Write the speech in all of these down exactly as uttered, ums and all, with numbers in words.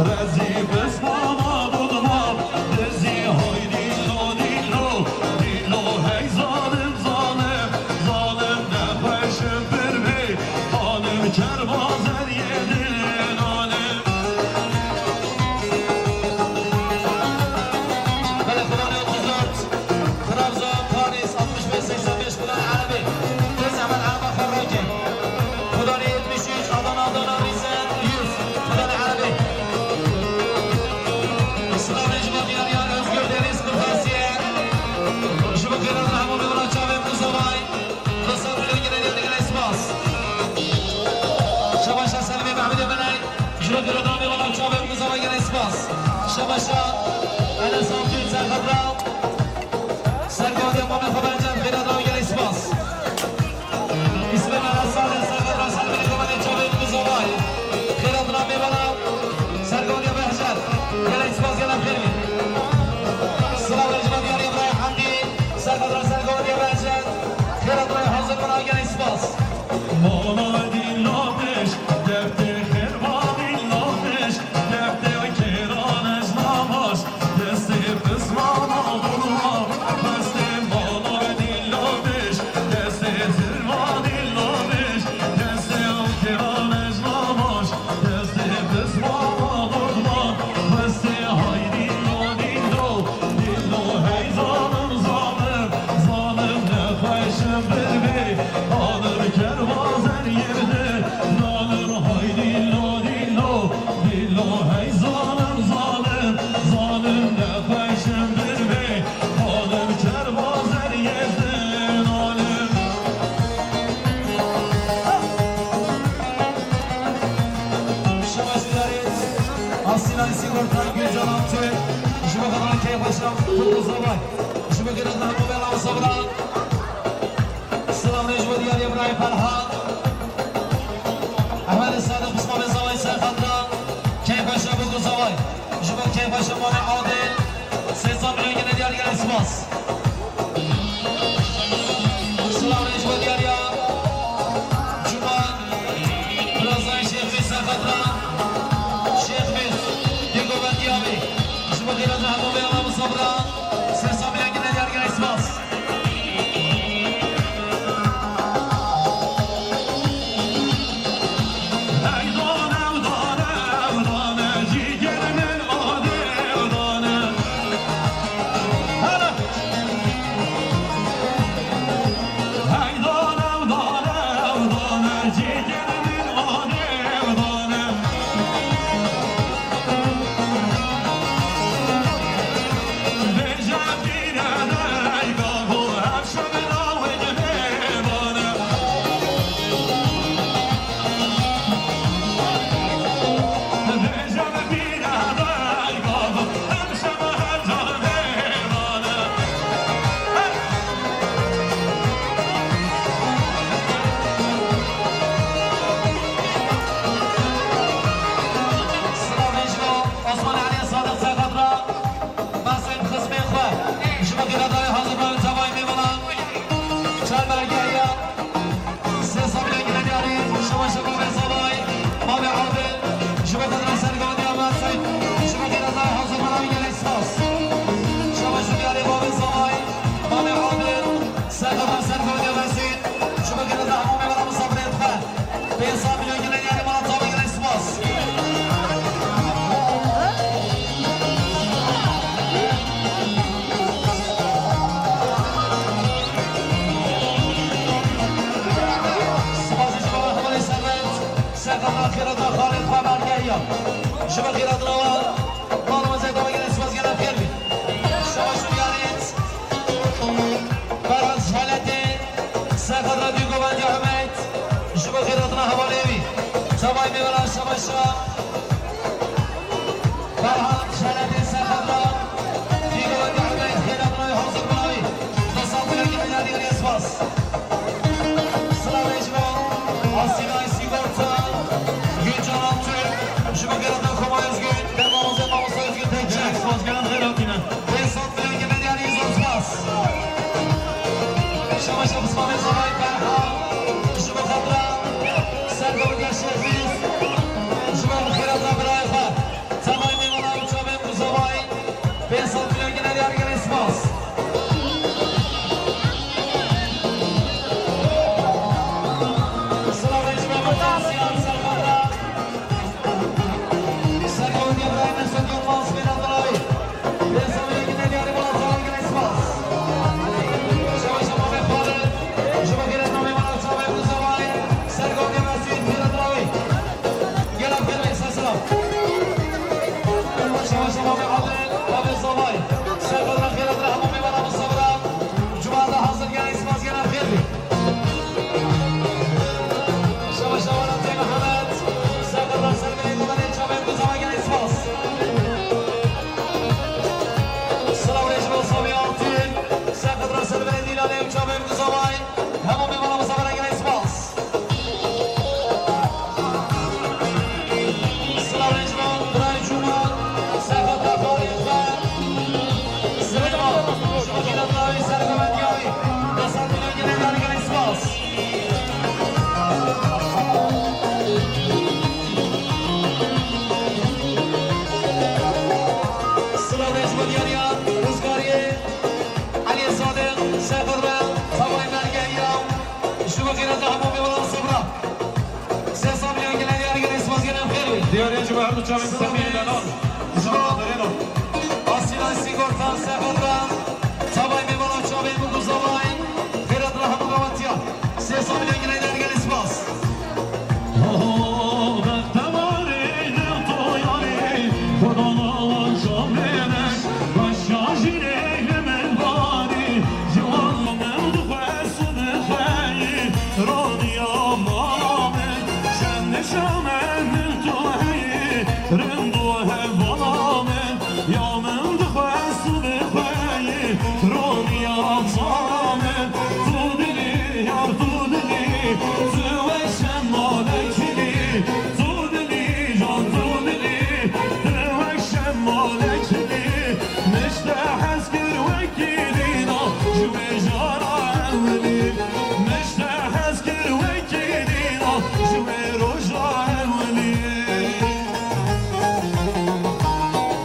Rezî pismama dudma, dizî hay dîlo dîlo, dîlo hey zalim zalim, zalim nexweşim bir bê, xanim kerbazer yê dilê nalim. Belê Kur'anê otuz dört, Trabzon, Paris, altmış beş seksen beş, Kur'an Erebi. Tez hemen araba ferrake. Kudani yetmiş üç, Adana, Adana, Rize, yüz. Kudani Erebi. Slavê ji bo Diyariya Özgür Deniz Kırtasiye. Ji bo Kêran Hemû Mevla Çavê Muzavay. Kısa bile gire gire gire spas. Şabaşa Selmê Mehmedê Belay. Ji bo Kêran Mevla Çavê Muzavay gire spas. Şabaşa Enes Altun Serhat Rav. Sergodiya Mamê Xwebercan Xêrat Rav gelek spas. Îsmet Aras Salih Sergodiya Salih Komelê Çavê Muzavay. Xêrat Rav Mêvana Sergodiya Behcet. Gelek spas gelek xêr bî. Silav Recma Diyarê Ibrahim Hamdî Sergodiya Sergodiya Behcet. Xêrat Rav hazir bina gelek spas. Mala dîla pêş, deftê xêr va dîla pêş. Deftê kêran ez navaş, destê pismana vurma, destê mala dîla bêj, destê zirva dîla bêj, destê kêran ez navaş, destê pismana vurma, destê hay dîlo dîlo, dîlo hey zalim zalim, zalim nexweşim bir bê, alim kerbazer yerde, zalim hay dîlo dîlo. Dilo hey zalim zalim, zalim nexweşim bir bê, alim kerbazer yezin alim. Şema şiyaret, Asîna Sigorta Gülcan Altun, ji bo xatir keyf başa, Kutlu Zavay, ji bo giran hemû bela sabra. Silav rêj bo diyarê birayê Ferhat. Ehmedê Sadiq Mustafa Zavay Serhat ra. Keyfa şa bo ku Zavay. Ji bo keyfa şa mane Adil. Sê sed milyon gene diyar gene spas. Silav rêj bo diyarê Cuma. Birazdan Şêx Bîs Serhat ra. Şêx Bîs. Digo ben diyabi. Ji bo diyarê hemû bê Allah musabra. Sê sed milyon gene diyar gene spas. Silav rêj bo Osman Elî Sadiq Serhat ra. Basên xizmê xwe ji bo giradayê hazir bûn tevayê mêvanan. Çar belgehiya sê sed milyon gine diyarê şebaşa bavê zavay, bavê Adil, ji bo xwe dira sergodiya Mesûd, ji bo giradayê hazir bûn gelek spas. Şebaşa diyarê bavê zavay, bavê Adil, sergodiya sergodiya Mesûd, ji bo giradayê hemû mêvanan misafirên xwe. Pênc sed milyon gine diyarê mala tavê gine spas. Spasî ji bo hevalê Servet, Serkan Xêrata Xalid Xwebergehiya. Ji bo xêratina wan, mala wan zêde ve gene spas gene xêr bî. Şebaş û diyarêt. Ferhat Şaletê, Serkan Radyo Govendî Ehmed. Ji bo xêratina hevalê wî. Tevayê mêvanan şebaşa. Ferhat Şerebê Serhat ra. Dîgo Dehmeyt xêratina wî hazir bûna wî. Dest altine gire yadî gire spas. Silav rêj bo Asînay Sigorta. Gülcan Altun. Ji bo xêratina Koma Özgün. Her du çavên Semîrê Delal, ji bo Adorêno. Asîlay Sîgorta, Sefedra, Tavay Mêvana, çavên Muguzavay, Xêrat Rahim Gawatiya. Sê samîlê gireyne digel spas.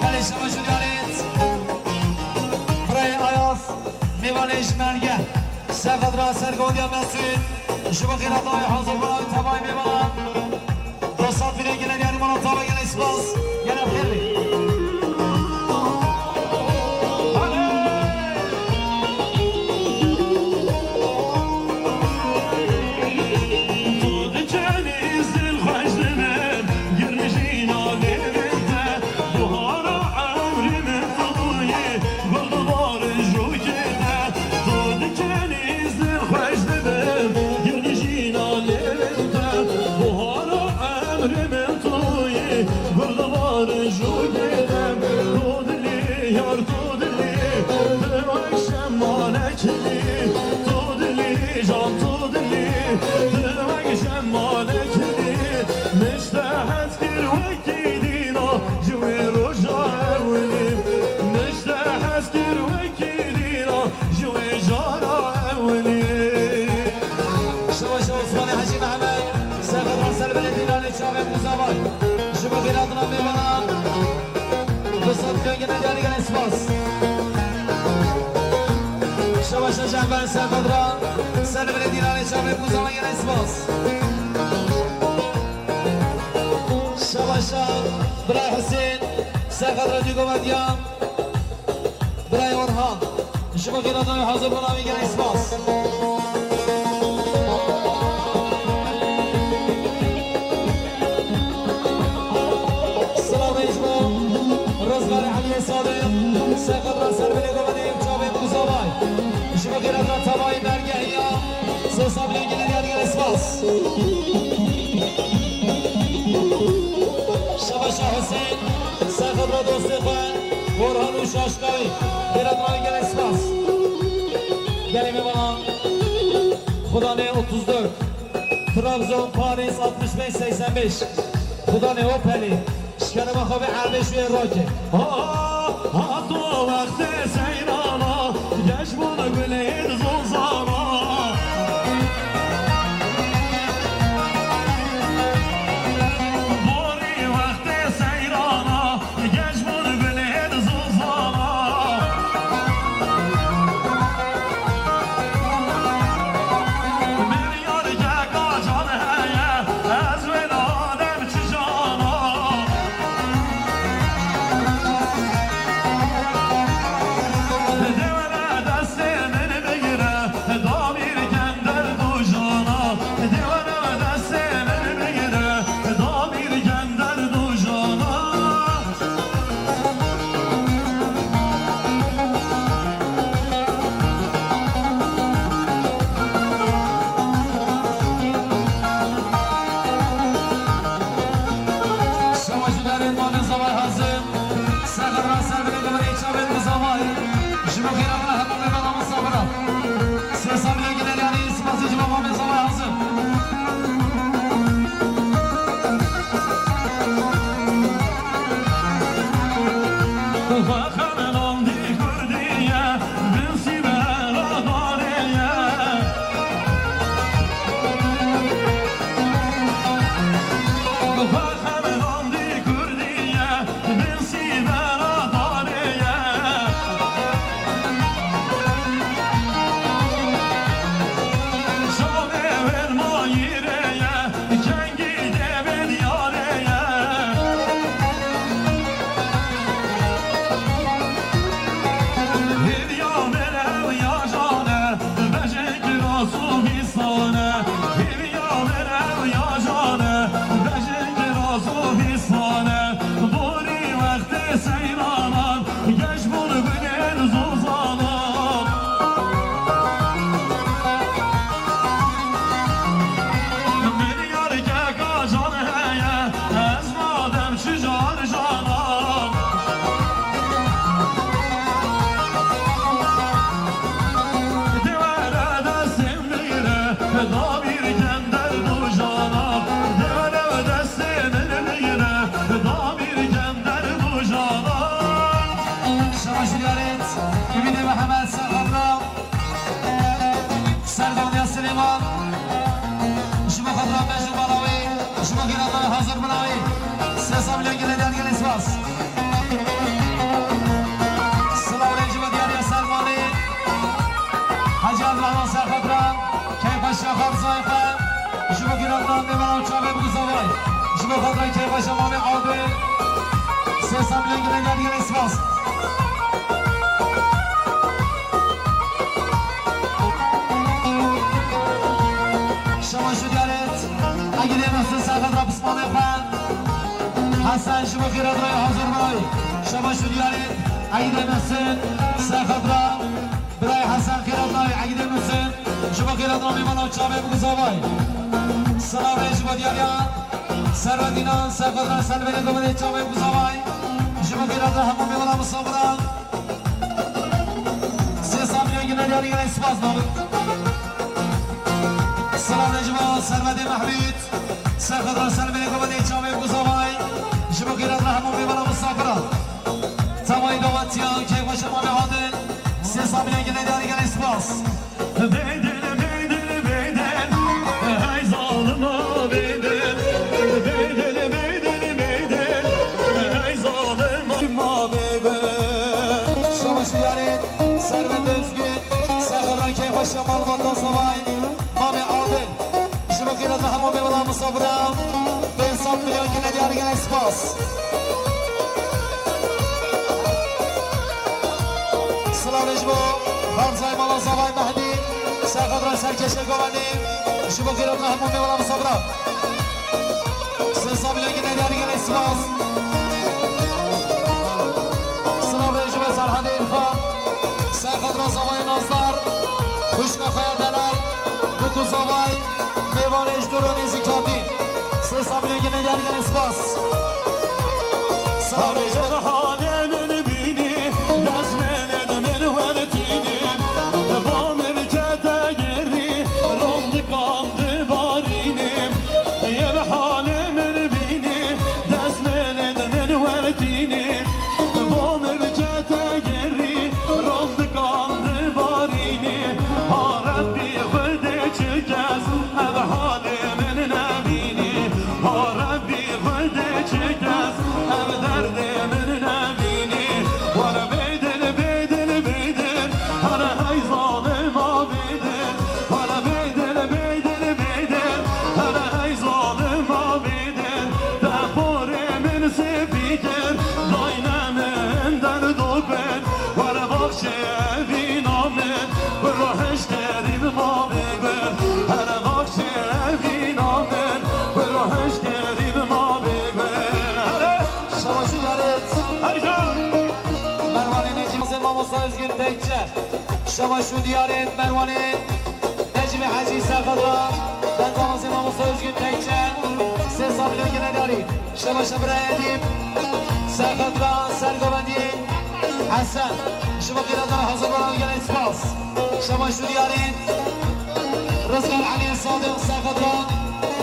Belê şema jûriyarêt. Birayê Ayaz, mêvanê ji Merge. Sefedra Sergondiya Mesûd, ji bo xêrata wê hazir bûna wî tevayê mêvanan. Dostat bîrê gelê diyarî mala tava gelê spas, gelê xêr bê. Şewa şewa Osmanê Hecî Mehmed, Sefedra ser binê dîlanê çavê Muzavay. Ji bo xêratina mêvanan, bi sed milyon gelê diyarî gelê spas. Şewa şewa Şehbel Sefedra, ser binê dîlanê çavê Muzavay gelê spas. Şewa şewa Birayê Husên, Sefedra Dûgovediyan. Birayê Orhan, ji bo xêrata wê hazir bûna wî gelek spas. Silavê ji bo Rizgarê Eliyê Sadiq, Sefedra ser binê govendê û çavê Muzavay. Ji bo xêrata tavayê mergehiya, sê samîlê gelê diyarî gelek spas. Şewa şewa Husên, Sefedra dostê xwe. Orhan û Şaşkawî, gelek ray, gelek spas. Gelê mêvanan, Xudanê otuz dört, Trabzon, Paris altmış beş seksen beş, Xudanê Opelî, ji kerema xwe vê erbê şûyê rake. Ah, hato wextê seyrana, geş bûn gulên zozana. Borî wextê seyrana, Geş bûn binê di zozana. Milyar keka can heye, ez wê nadem çi cana. Dewere destê min bigire, damîr kender dojana. Dewere destê min bigire, damîr kender dojana. Şewa ji derên malê zavay hazir. Sefedra ser binê govendê çavên Muzavay. Ji bo xêratina hemû mêvana misafira. Sê samîlê gelê diyarî spasê ji bo malê zavay hazir. Geş bûn binên zozana. Min yar keka can heye, ez madem çi jar jana. Dewere destê min bigire, da bir kender dojana. Dewere destê min bigire, da bir kender dojana. Şabaş Ziyaret, Ümîdê Mihemed Serhebra, Serdandiya Silêman, ji bo xatira me ji mala wê, ji bo xêrata hazir bina wê. Sê sed milyon gile diyar gelê spas. Silav lê ji bo diyariya Sermanê, Hacı Abdurrahman Serhebra, keyfa şaxar zayfa, ji bo xêrata me mala çavê biguzavay. Ji bo xatira keyfa şamamê abi, sê sed milyon gile diyar gelê spas. Şabaş û diyarêt, Egîdê Mehsûn Serxet ra pismanê xwe. Hesen ji bo xêrat rayê hazir bay. Şabaş û diyarêt, Egîdê Mehsûn Serxet ra birayê Hesen xêrat rayê. Egîdê Mehsûn ji bo xêrat ra mêvana çavê biguzavay. Silavê ji bo diyariya Serwedînan Serxet ra Selvêrê Gomedê çavê biguzavay. Ji bo xêrat ra hemû mêvana misafira. Sê samiyan gine diyarî gine spas nabin. Silavê ji bo Serwedê Mehmûd, Serxet ra Selvêrê Gomedê çavê biguzavay. Ji bo xêrat ra hemû mêvana misafira. Tawayî dawetiyan keyfa şema me hadin. Sê samiyan gine diyarî gine spas. Beydil, beydil, beydil, hey zalima beydil. Beydil, beydil, beydil, hey zalima beydil. Şabaş diyarê Servet Özgün, Serxet ra keyfa şema malbata zavay, Mamê Adil. Ji bo xêrata hemû mêvana misafira, pênc sed milyon gine diyarî gine spas. Silavê ji bo Xanzay Mala Zavay Mehdî, Serxet ra Serkeşê Govendî, ji bo xêrata hemû mêvana misafira. Sê sed milyon gine diyarî gine spas. Silavê ji bo Serhedê Îrfan, Serxet ra Zavay Nazdar, xwişka xwe ya delal, Bikuzavay, mêvanê ji dûr û nêzîk hatî. Sê samiyan gine diyar gine spas. Silavê ji bo halê min bînî, dest min ed min wertînî. Ba min kete gerî, rondikan dibarînî. Yê bi halê min bînî, dest min ed min wertînî. Bo min kete gerî, rondikan dibarînî. Ha Rebbî Xwedê çi kes ev halê min nebînî. Ha Rebbî Xwedê çi kes ev derdê min nebînî. Were bêdil, bêdil, bêdil, hele hey zalima bêdil. Hele bêdil, bêdil, bêdil, hele hey zalima bêdil. Te porê min spî kir, dayne min derdok bin. Were baxçê evîna min, bi rohişkerî bi ma bêgul. Hele baxçê evîna min, bi rohişkerî bi ma bêgul. Hele! Şabaş û diyarêt. Hey can! Merwanê Necîb Hüseyin Mamosta Özgün Tekçe. Şabaş û diyarêt Merwanê Necîbê Hecî Serxet ra. Dengavazê Mamosta Özgün Tekçe. Sê samiyan gine diyarî. Şabaş birayê Edîb, Serxet ra Sergovendî Hesen. Ji bo xêrata hazir bana gele spas. Şabaş û diyarî Rizgar Elî Sadiq Serxet ra.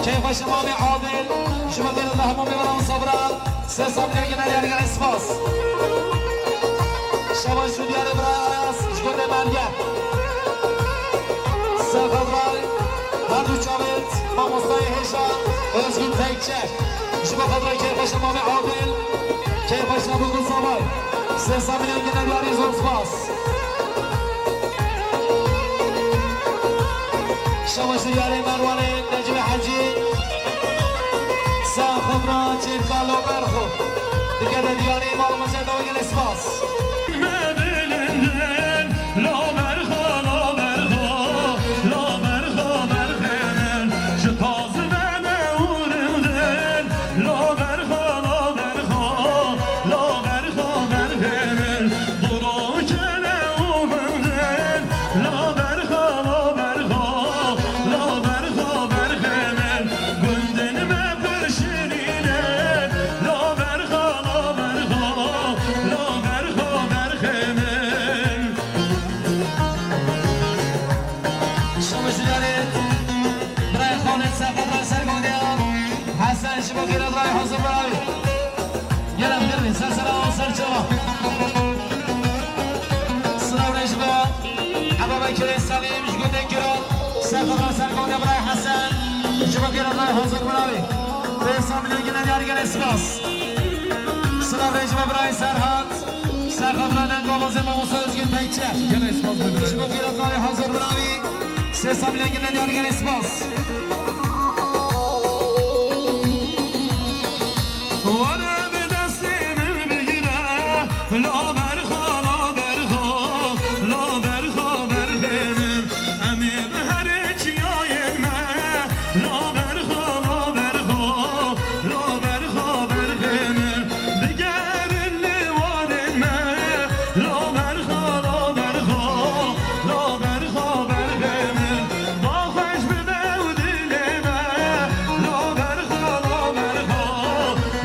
Keyfa şema me Adil. Ji bo xêrata hemû mêvana misafira. Sê samiyan gine diyarî gele spas. Şabaş û diyarê birayê Ayas ji gotê Merge. Serxet ra her du çavêt mamostayê hêja Özgün Tekçe. Ji bo xatirê keyfxweşa Mamê Adil, keyfxweşa Bûk û Zavay. Sê sed milyon gine diyarî zor spas. Şabaş û diyarê Merwanê Necîbê Hecî. Sen xwe bira çêrka lo ber xwe. Dikete diyarê mal mezeta we gelê spas. Me bilind in, la berxa, la berxa, la berxa berxê min. Ji tazime ne û rindin, la berxa, la berxa, la berxa berxê min. Gelem girvin, ser sera û ser çava. Silav re ji bo Ebabekirê Selîm ji gundê Kiro. Ser xwe ser gundê Biray Hesen. Ji bo Kiro Biray hazir bûna wî. Pênc sed milyon gine diyar gelê spas. Silav re ji bo Biray Serhat. Ser xwe denga bazê Mamosta Özgün Tekçe. Gelê spas be Biray. Ji bo Kiro Biray hazir bûna wî. Sê sed milyon gine diyar gelê spas. Were bi destê min bigire, la berxa, la berxa, la berxa berxê min. Em ê bi herê çiyayên me, la berxa, la berxa, la berxa berxê min. Bigerin li warên me, la berxa, la berxa, la berxa berxê min. Ba xweş bibe û dilê me, la berxa, la berxa,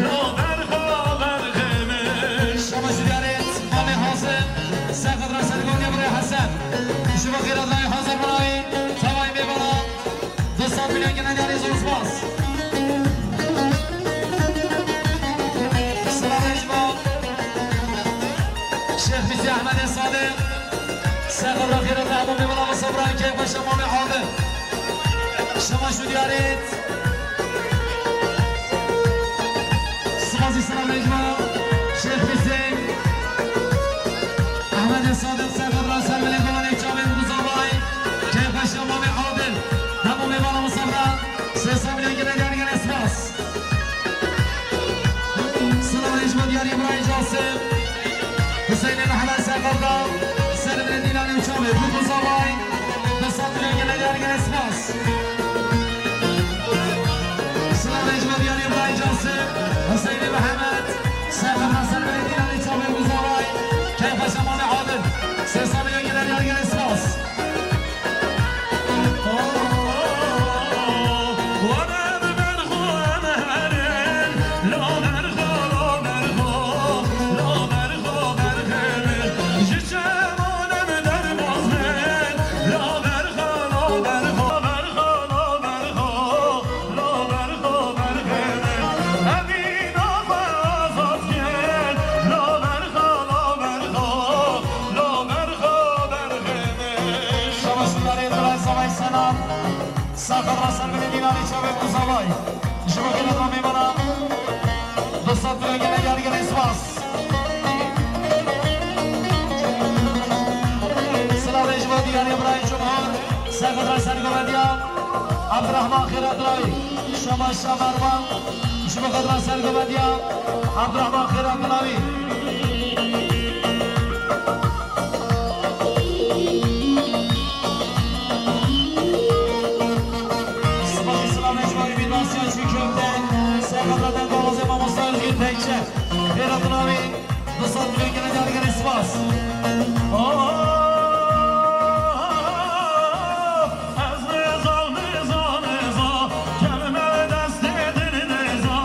la berxa berxê min. Şama ji diyarê Mamê Hazim, Serxet Reser Gotya Birê Hesen. Ji bo xêra dayê hazir bûna wî, tevayê mêvana, du sed milyon gine diyarê zor spas. Silavê ji bo Şêx Fîzî Ehmedê Sadiq. Serxet re xêra te hemû mêvana ve sabra keyf ve şema ve abi. Şema şu diyarêt. Sipasî silavê ji bo Şêx Fîzî. Ehmedê Sadiq Serxet re ser belê gomanê çavê Buzavay. Keyf ve şema ve abi. Hemû mêvana ve sabra. Sê sed milyon gine diyar gene spas. Silavê ji bo diyarî Îbrahîm Casim, Hüseynê Mihemed Serxeta, ser binê dîlanê û çavê Bûk û Zavay, du sed milyon gele diyarî gele spas. Silavê ji bo diyarî Îbrahîm Casim, Hüseynê Mihemed Serxeta, ser binê dîlanê û çavê Bûk û Zavay, keyfa şemanê Adil, sê sed milyon gele diyarî gele spas. Şabaş diyarê Biray Zavay Selam. Serxet re ser binê dîlanê çavê Bûk û Zavay. Ji bo gelek mêvana. Du sed milyon gele diyar gele spas. Silavê ji bo diyarê Biray Cumhur. Serxet re ser govendiya Abdurrahman Xêrat Rawî. Şabaş Şamervan. Ji bo xetra ser govendiya Abdurrahman Xêrat Rawî. Sipasî silavê ji bo Ümîd Asya çû köfte. Serxeta dengawazê mamosta Özgün Tekçe. Xêra Dilavî, du sed milyon gene diyar gene spas. Oh, ez nêza, nêza, nêza, kevime destê din nêza.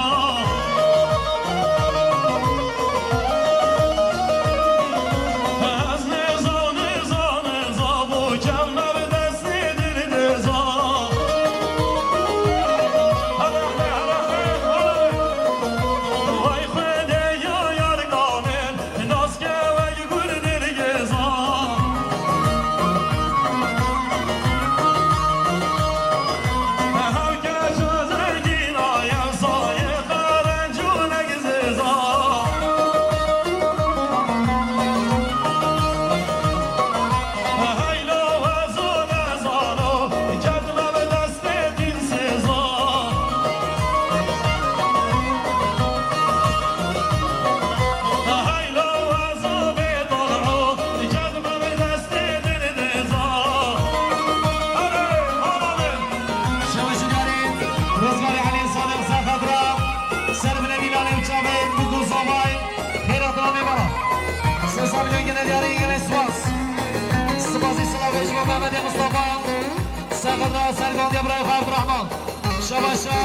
Ez nêza, nêza, nêza, bo kevime destê din nêza. Vay Xwedê ya yar kamil, nas keve gur nêrgêza. Hewke çaze gînaye sayê xerencûnek zêza. Heylo ez û nezano, ketime bi destê din sêza. Heylo ez û bêdol'o, ketime bi destê din dêza. Hadi, hadi. Şewe şidarî, Rozgarê Elî Sadiq Serxet ra, ser binê dîlanê û çavê Bûk û Zavay. Xêra dilamê me re. Sê sed milyon gene diyarî gene spas. Spasî silavê ji bo Mehmetê Mustafa. Serxet ra ser gondiya birayê xwe Abdurrahman. Şabaşa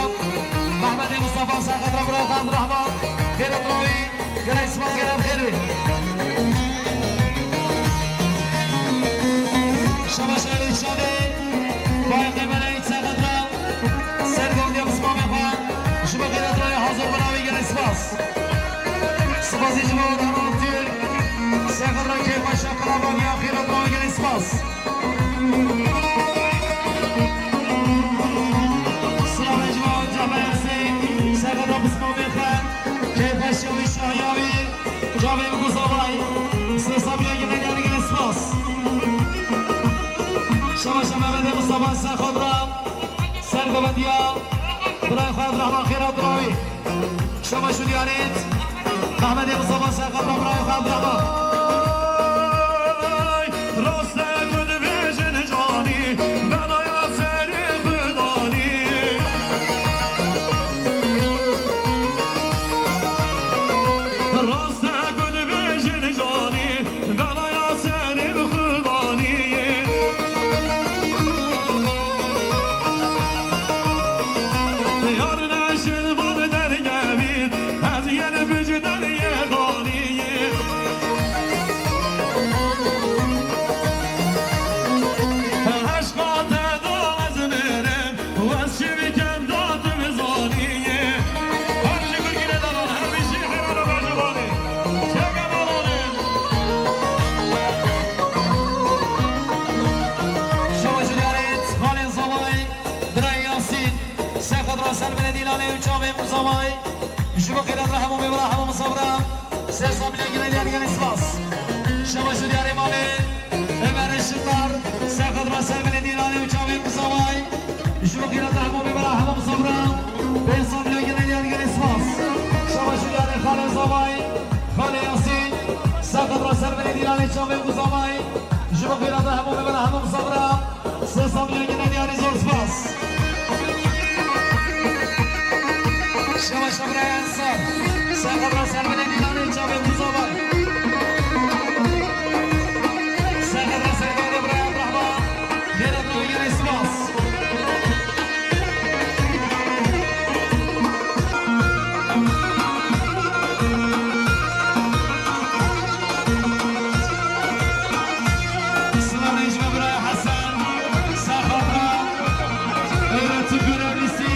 Mehmetê Mustafa Serxet ra birayê xwe Abdurrahman. Xêra dilamê gene spas gene xêr bê. Şabaşa Elî Şadê. Bayê qêbeleyê Serxet ra. Ser gondiya Mustafa Mefa. Ji bo xêra dilamê hazir bira wî gene spas. Ji bo Donald Tirk, Sexet re kêfa şeqila baniya xêra dawî gelê spas. Silavê ji bo Cafer Hüseyin, Sexet re piskovê xwe, kêfa şewî şahiya wî, Cavê Guzavay, sê sabîya gelê diyarî gelê spas. Şabaş Mehmetê Mustafa Sexet re, ser govendiya birayê xwe Abdurrahman xêra dawî. Şabaş û diyarêt. Mehmetê Mustafa Sexet re birayê xwe Abdurrahman. Rast e ku dibêjin canî, belaya serê xwe danî. Rast e ku dibêjin canî, belaya serê xwe danî. Yar neşin van dergevî, ez yel bijden yê xanî. Eşqa te da ez mirim, wez çi bikem da tu bizanî. Her ji Gurgînê dalan, her bijî xêra re berjevanê. Çeke dalanê. Şewa ji diyarê Xalê Zavay, birayê Yasîn, Sexet re ser binê dîlanê û çavê Muzavay. Ji bo xêra re hemû mêvara hemû misafira. Sê sabîya gelê diyarî gelê spas. Şewa ji diyarê malê Ömer Işıklar, Sexet re ser binê dîlanê û çavê Muzavay. Ji bo xêra re hemû mêvara hemû misafira. Pênc sabîya gelê diyarî gelê spas. Şewa ji diyarê Xalê Zavay, Xalê Yasîn, Sexet re ser binê dîlanê çavê Muzavay. Ji bo xêra re hemû mêvara hemû misafira. Sê sabîya gelê diyarî zor spas. Şewa şebraya Ensar. Sexet re ser binê dîlanê çavê Muzavay. Sexet re ser binê biraya Rehman. Xêra dawî gelê spas. Silavê ji me birayê Hesen, Sexet re, Eyretî Gurelîsî,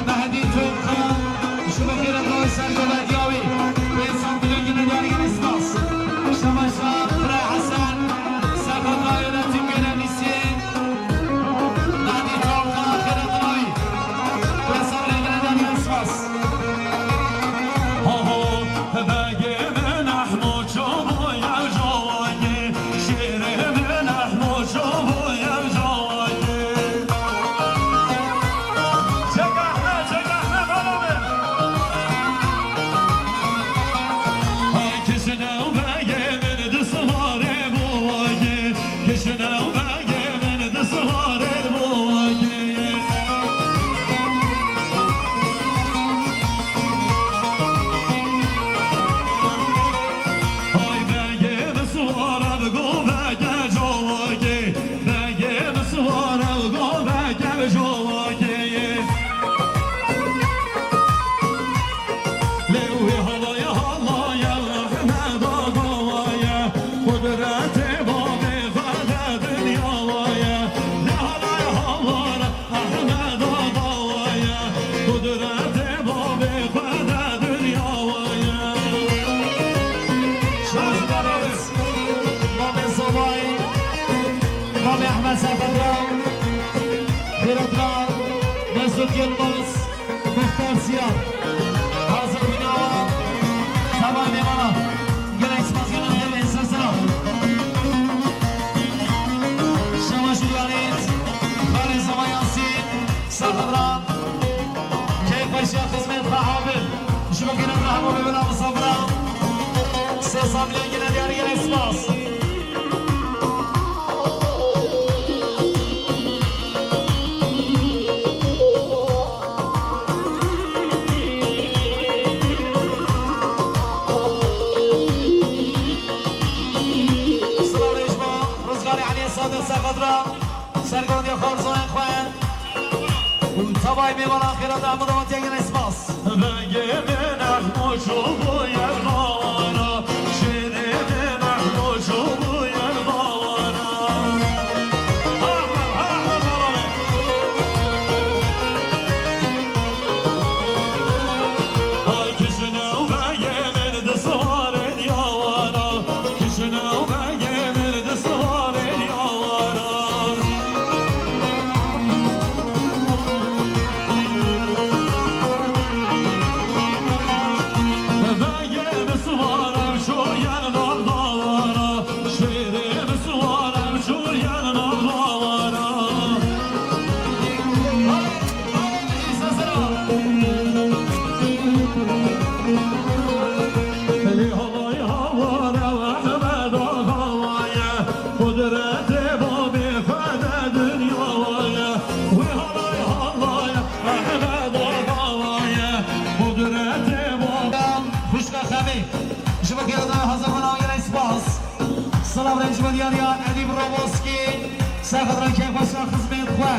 Mehdî Tolkan, ji bo xêra dawî ser govendiya wî, pênc sed milyon gelê diyarî gelê spas. Şewa ji me birayê Hesen, Sexet re, Eyretî Gurelîsî, Mehdî Tolkan, xêra dawî, pênc sed milyon gelê diyarî gelê spas. Ho ho, begê min Ehmo ço bûye cawakê, şêrê min Ehmo ço bûye cawakê. Çek Ehmed, çek Ehmed, bala min. Hay kişine begê min di sivarê bûye, kişine begê min di sivarê bûye. Ay begê bi siwara bi goveke cawakê, begê bi siwara bi goveke cawakê. Lê wî halaya halaya Ehmeda gawaye, qudretê babê xwe de dinya waye. Lê halaya halaya Ehmeda gawaye, qudretê babê xwe de dinya waye. Şahidar Mamê Zavay, Mamê Ehmed Sefedra, Xêretdar Mesut Yilmaz, Muxtar Siyar. Hazir bînawa, Zavay mêvana. Gelek spas, gelek spas, gelek spas. Şewa ji diyarê Xalê Zavay Yasîn, Sexet re. Keyfeşiya xizmet xwe habil. Ji bo gelek re hemû bibin misafira. Sê sabîya gelê diyarî gelê spas. Silavê ji bo Rizgarê Eliyê Sadiq Sexet re. Sergondiya xwarzayên xwe û tevayê mêvanan xêra de hemû dawetiya gelê spas. Vengê min Ehmo ço bûye xawara, şêrê min Ehmo ço bûye xawara. Ahmet, Ahmet, Ahmet. Ay kişi Lê halay hawara Ehmed Axa ye, qudretê babê xwe de dinya ye. Wê halay halay Ehmed Axa ye, qudretê babê. Xwişka Xemê, ji bo kêra de hazir bûna, gelek spas. Silav re ji bo diyariya Edîb Roboskî, ser xatirê kêfxweşa xizmêt xwe.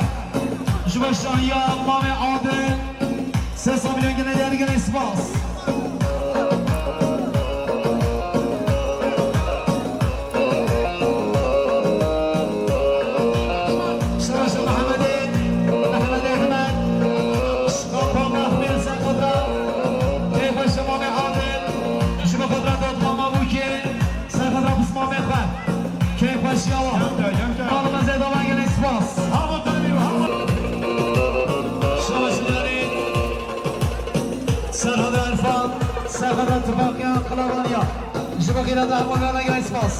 Ji bo şahiya Mamê Adil, sê sed milyon gelek diyar, gelek spas. Şabaş Mehemedê, Mehemedê Ehmed, şkapa mehmê ser xatira kêfxweşa Mamê Adil, ji bo xatira dotmama bûkê, ser xatira pismamê xwe. Kêfxweşiya wan. Yemke, yemke. Malum ez ê dawa gelek spas. Havo tanî, havo. Şabaş Nîyanî. Serhad Erfan. Serhad Tifaqiya Qilavaniya. Ji bo xîra de hemû gelek spas.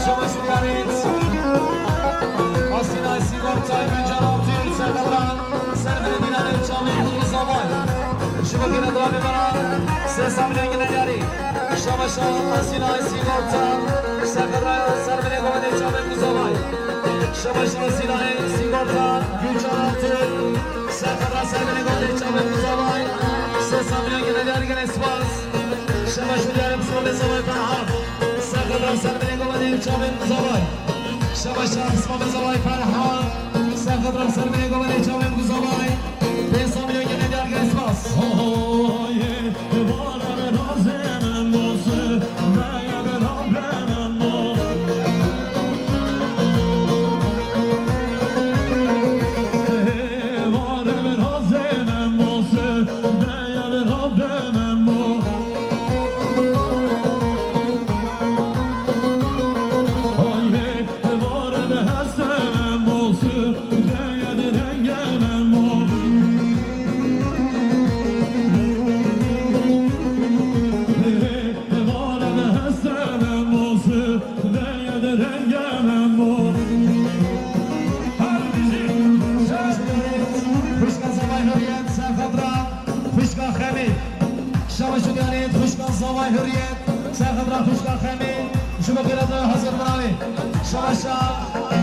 Şabaş Şiryanît. Asîna Sîgortay Guncan Altun, ser xatira Serverê Dîlanê Çavlî Guzavay. Ji bo kêra dawamê me re sê sed milyon gelek diyarî. Şabaş Asîna Sîgorta, ser xatira Serverê Gomenê Çavlî Guzavay. Şabaş Asîna Sîgorta, Guncan Altun, ser xatira Serverê Gomenê Çavlî Guzavay. Sê sed milyon gelek diyarî, gelek spas. Şabaş Şiryanît, pismamê Zavay Ferhat. Ser xatira Serverê Gomenê Çavlî Guzavay. Şabaş Şah, pismamê Zavay Ferhat. Ser xatira Serverê Gomenê Çavlî Guzavay. Pênc sed milyon gelek diyar, gelek spas. Xwişka Zavay Hurriyet, ser xatira xwişka Xemî. Şabaş û diyarêt, xwişka Zavay Hurriyet, ser xatira xwişka Xemî. Ji bo xêrata hazir binavê. Şabaşa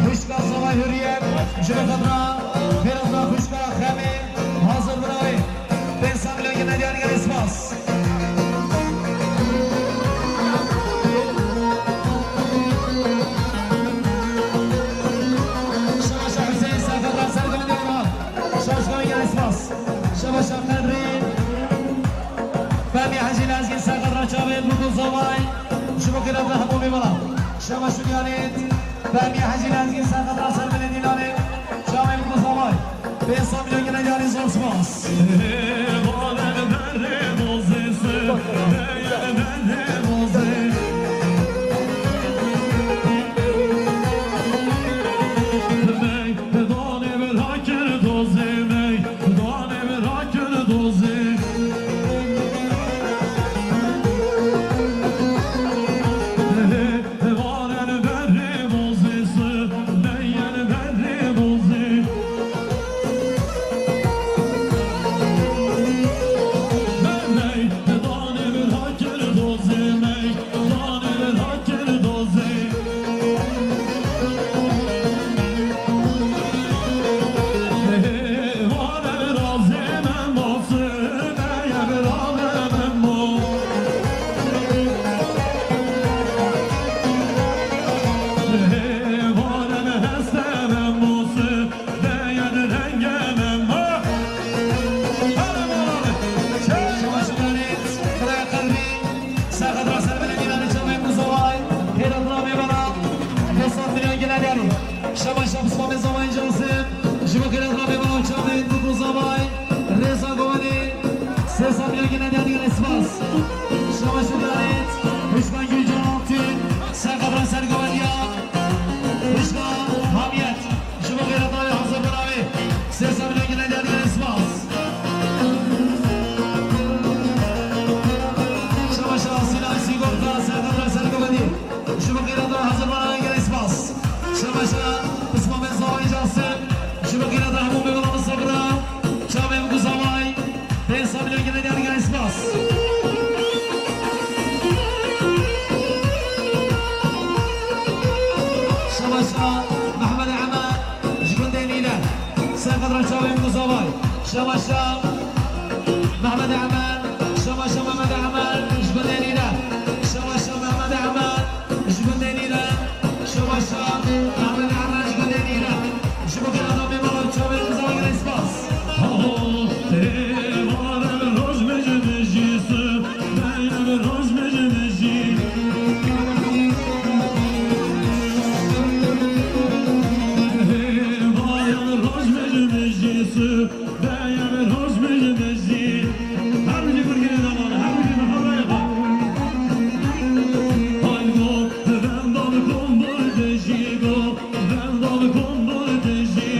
xwişka Zavay Hurriyet, ji bo xatira xêrata xwişka Xemî hazir binavê. Pênc sed milyon gelek diyar, gelek spas. Şabaşa Hüseyin, ser xatira Serkan Yavra. Şaşkan, gelek spas. Şabaşa Qedrî. Fehmî Hecî Lezgî, ser xatira çavê Mûk û Zavay. Ji bo xêrata hemû mêvanan. Şabaş û diyarêt. Fehmî Hecî Lezgî, ser xatira Serkan Dîlanê. Çavê Mûk û Zavay. Pênc sed milyon gelek diyarî, zor spas. Şabaş Hidayet, Hişka Gülcan Altın, Serkadra Sergovendiya, Hişka Hamiyet, ji bo xêreta wê hazir bira wê. Sê sed milyon gine geldi, geldi spas. Şabaş Asîla Sigorta, Serkadra Sergovendi, ji bo xêreta wê hazir bira wê, geldi spas. Şabaş Pismamê Zavayê Casim, ji bo xêreta hemû mêvanan sabira, çavê min ku zavay. Pênc sed milyon gine geldi, geldi spas. Şabaşa Mehmet Emen ji gundê Nîle. Serkadra çavê min ku zavay. Şabaşa Mehmet Emen. Şabaşa Mehmet Emen ji gundê Nîle. Şabaşa Mehmet Emen. Ji gundê Nîle, şabaşa Mehmet Emen ji gundê Nîle. Ji bo xêreta mêvanan çavê min ku zavay, geldi spas. Ho, ho, ê, varem roj mejin jî su, beyem roj mejin jî. Ê, varem roj mejin jî su, beyem roj mejin jî. Her bijî kurgirê davan, her bijî merhaba yapa. Haygo, venda bi kombor dejî go, venda bi kombor dejî.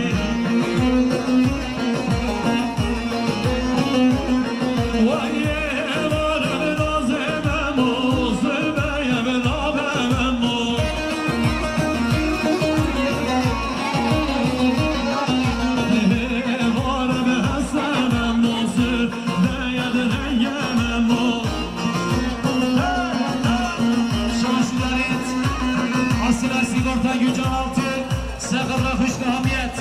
Wayê, vare bi nazê memo, zibeye bi nabe memo. Şaşidarit, Asila Sigorta Gücan Altı, Serkadra Xwişka Hamiyet,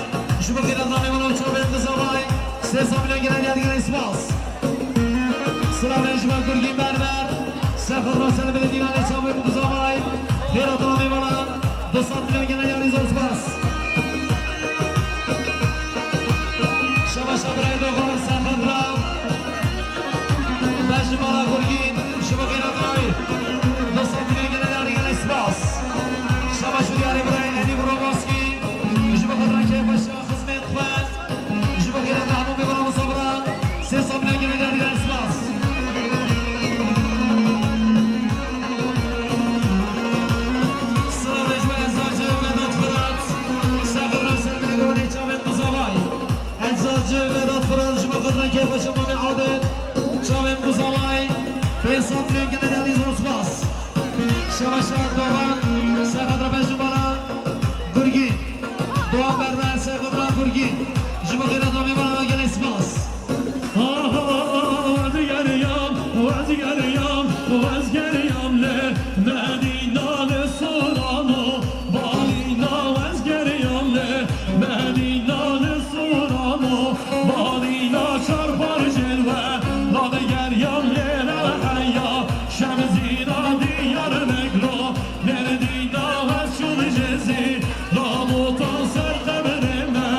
ji bo xêreta mêvanan çavê min ku zavay, sê sed milyon gine geldi, geldi spas. Silavên ji me Gurgîn Berber, Serkadra Selimê Dîlanê çavê min ku zavay, xêreta mêvanan, du sed milyon gine geldi, zor spas. Şabaşa birayê Dogan Serkadra. Bejimara Gurgîn, ji bo xêreta wê. Du sed milyon gine geldi, geldi spas. Şabaş û diyarê birayê Edîb Romanskî, ji bo xatir kêfa xizmêt xwe. Ji bo xêreta hemû mêvanan û sabira, sê sed milyon gine geldi, geldi spas. Silavê ji we Eczacı Vedat Fırat, Serkadra Selimê Dîlanê çavê min ku zavay. Eczacı Vedat Fırat, ji bo xatir kêfa Şemamê Adil, çavê min ku zavay, pênc sed milyon gine geldi, zor spas. Şabaşa Dogan, Serkadra Bejimara Gurgîn. Dogan Berber, Serkadra Gurgîn. Ji bo xêreta mêvanan, geldi spas. Aha, ez geriyam, ez geriyam, ez geriyam lê Medîna lê Sorano. Balîna ez geriyam lê Medîna lê Sorano. Balîna çar parçên we, dadigeriyam lê Reheya. Şemzîna Diyarbekro, Medîna ez çûm Cizîr. Lamotan ser qebrê me,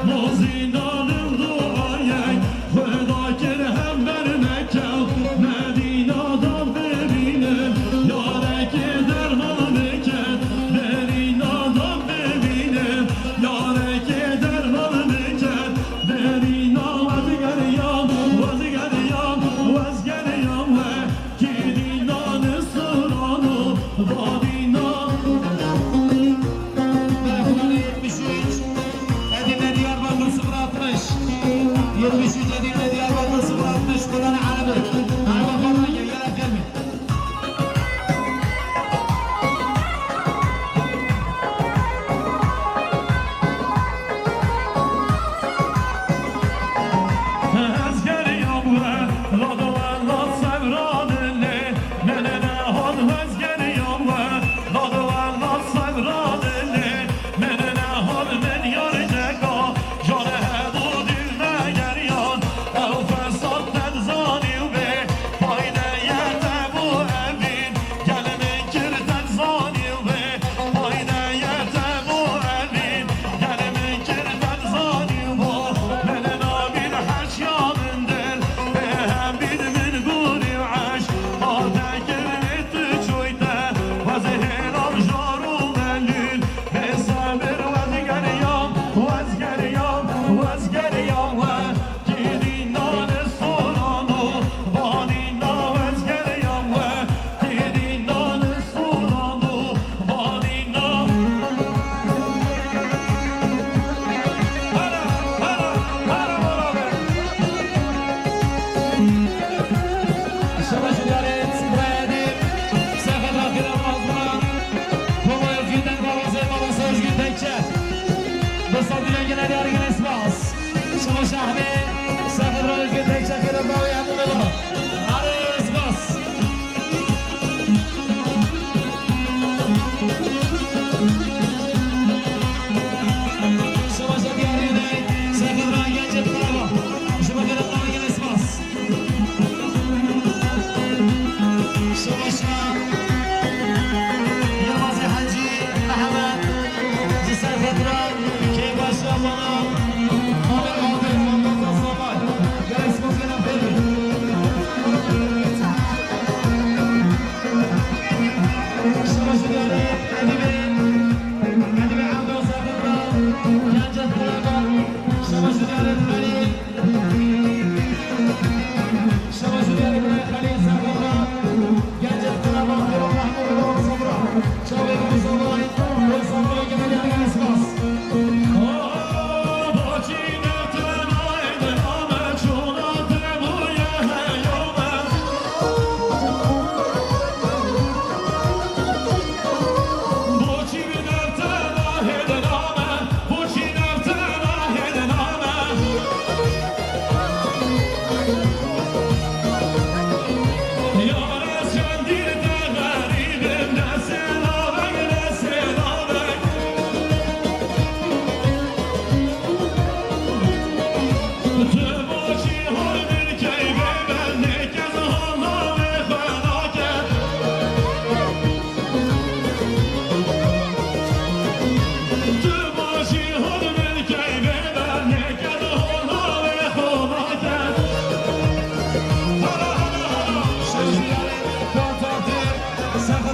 mozînanim duayek, Xweda kir hember nekew, Medîna da bibînim, yarekê derman bike, Medîna da bibînim, yarekê derman bike, Medîna ez geriyam, ez geriyam, ez geriyam we, kî dînan Îsrano.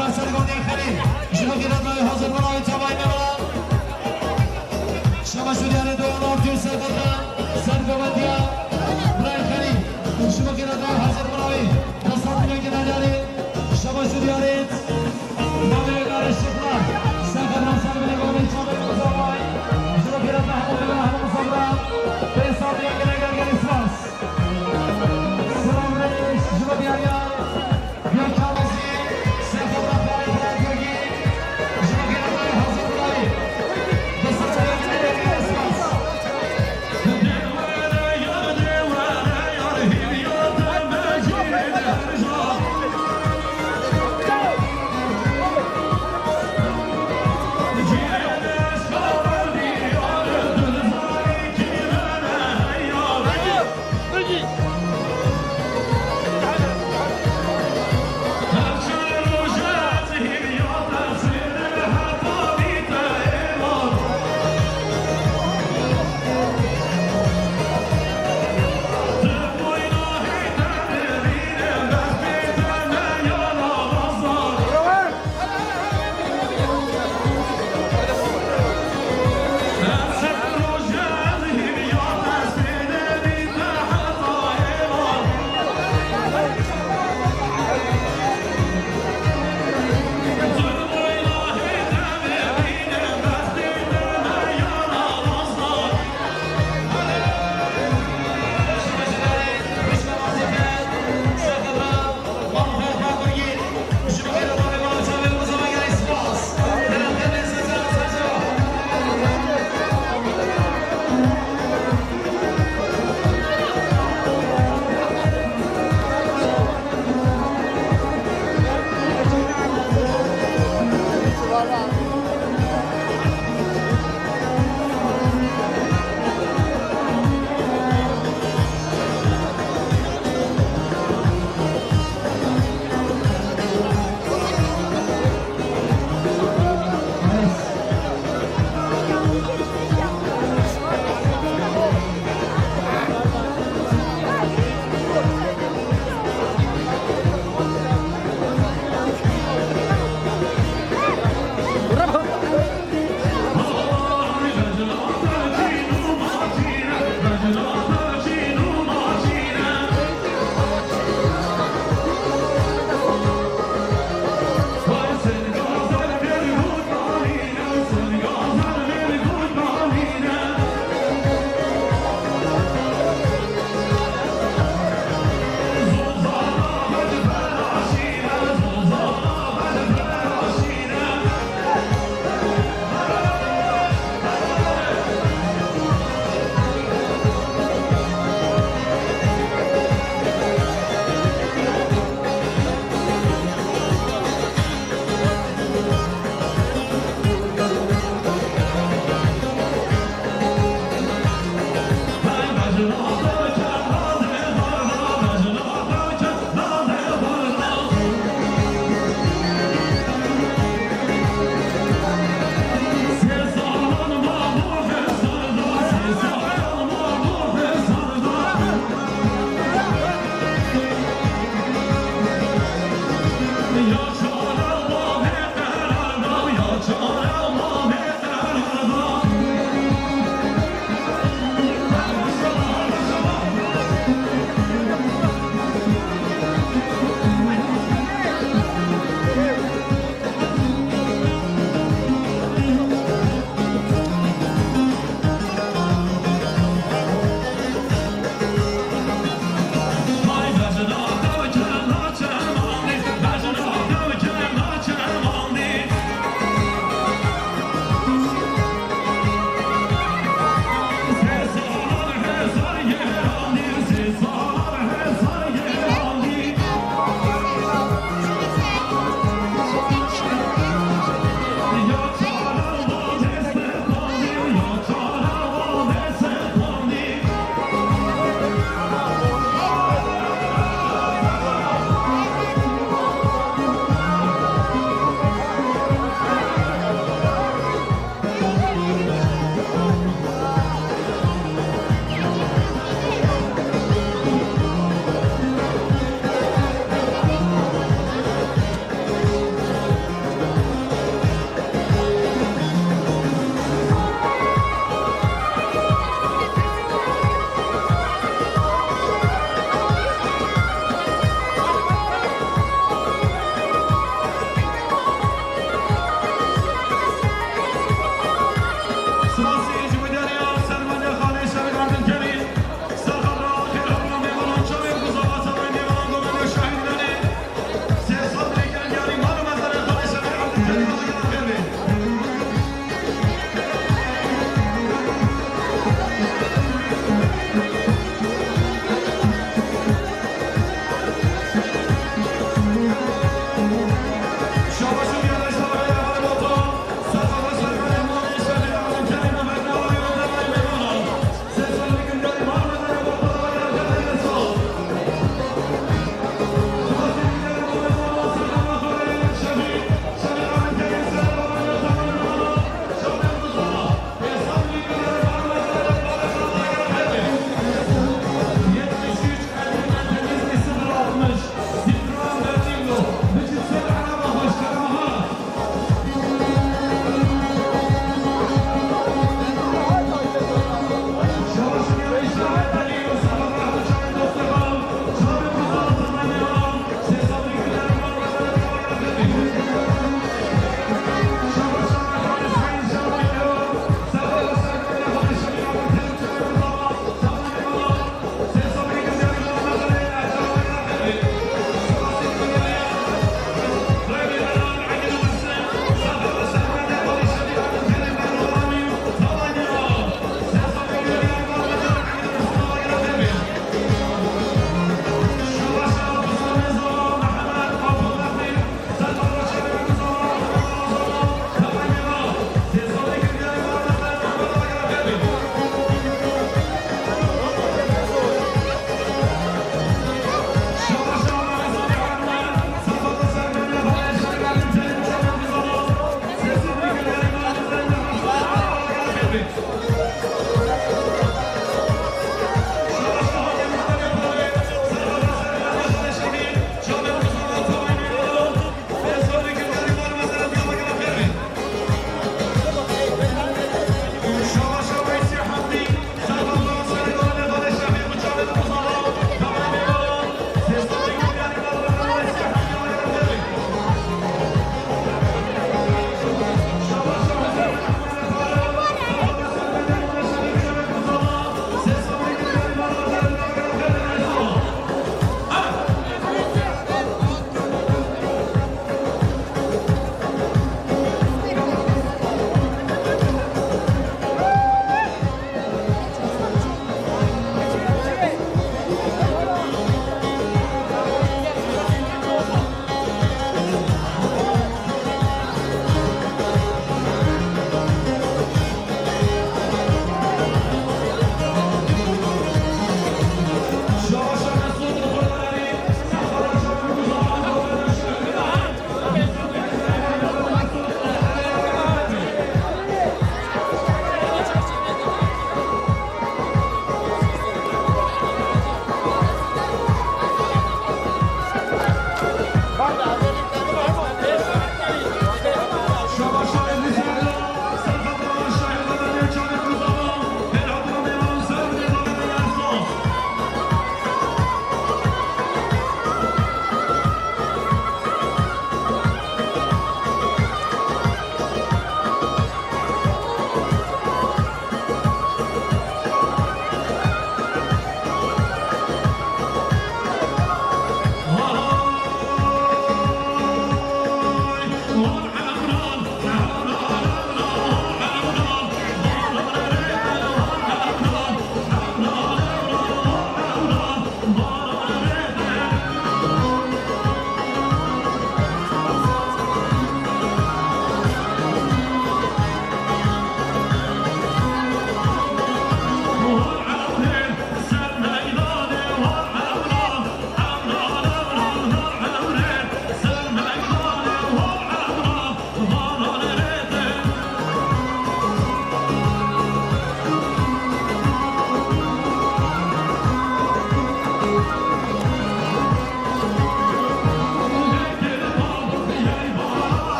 Sergondê Xelîl, ji bo qîretnayê hazir bira wî çavayê me bira. Şabaş û diyarê Doğan Artun Serdar'da sergovendiya Birayê Xelîl, ji bo qîretnayê hazir bira wî. Dest hat milyon gene diyarê. Şabaş û diyarê. Bavê Garê Şıklar. Serdar'dan sergondê bavê çavayê me zavay. Ji bo qîretnayê hazir bira hemû sabra. Pênc sed milyon gene gel gel spas. Silav reş, ji bo diyariya.